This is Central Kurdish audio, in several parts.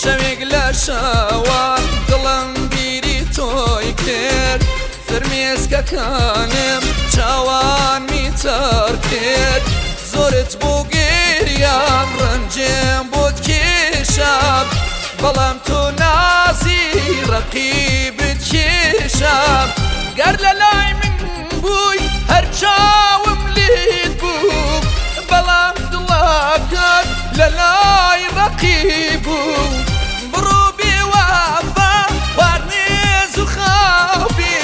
شەوێک لە شەوان دڵم بیری تۆی کرد، فرمێسکەکانم چاوانمی تەڕ کرد. زۆرت بۆ گریام، ڕەنجم بۆت کێشام، بەڵام تۆ نازی ڕەقیبت کێشام. گەر لە لای من بووی هەر چاوم لێت بوو، بەڵام دڵەکەت لە لای ڕەقیب بوو. بڕۆ بێوەفا خواردنێ زوو خاو بێ،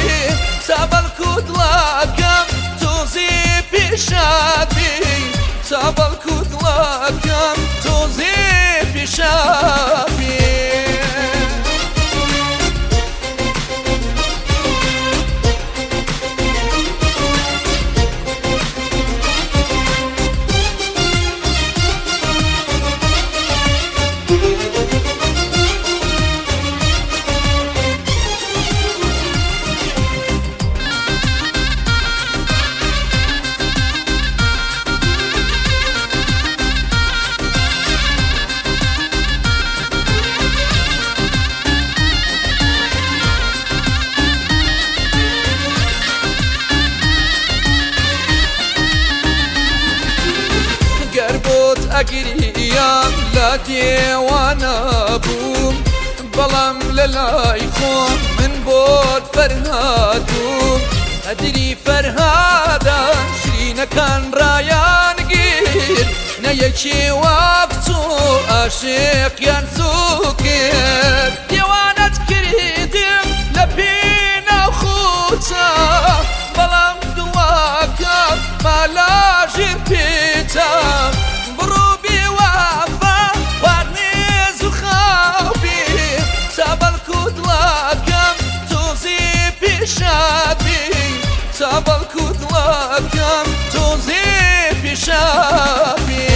تا بەڵکو دڵەکەم تۆزێ پێشاد بێ، تا بەڵکو دڵەکەم تۆزێ پێشاد بێ. گەر بۆت ئەگریام لە دێوانە بووم، بەڵام لە لای خۆم من بۆت فەرهاد بووم. قەدری فەرهادان شیرینەکان ڕایان گیر، نە یەکێ وەک تۆ ئاشقیان زوو کرد. دێوانەت کردم لە پێناو خۆتا، بەڵام دڵەکەم ما لە ژێر پێتا. بڕۆ بێوەفا خواردنێ زوو خاو بێ، تا بەڵکو دڵەکەم تۆزێ پێشاد بێ، تا بەڵکو دڵەکەم تۆزێ پێشاد بێ.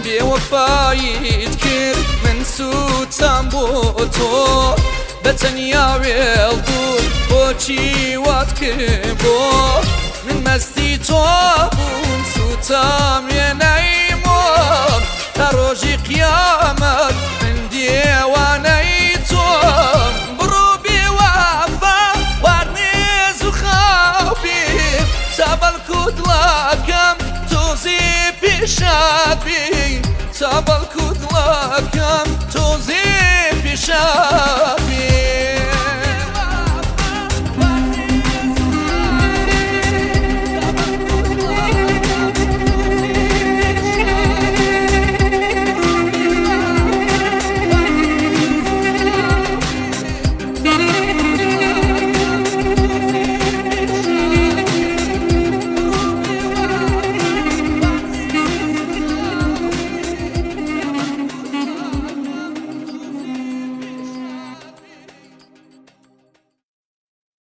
بێوەفاییت کرد من سووتام بۆ تۆ، بە تەنیا وێڵ بوو بۆچی وات کرد بۆ من؟ مەستی تۆ بووم سووتام وێنەی مۆم، تا ڕۆژی قیامەت من دێوانەی تۆم. بڕۆ بێوەفا خواردنێ زوو خاو بێ، تا بەڵکو دڵەکەم تۆزێ پێشاد بێ، تا بەڵکو دڵەکەم تۆزێ پێشاد بێ.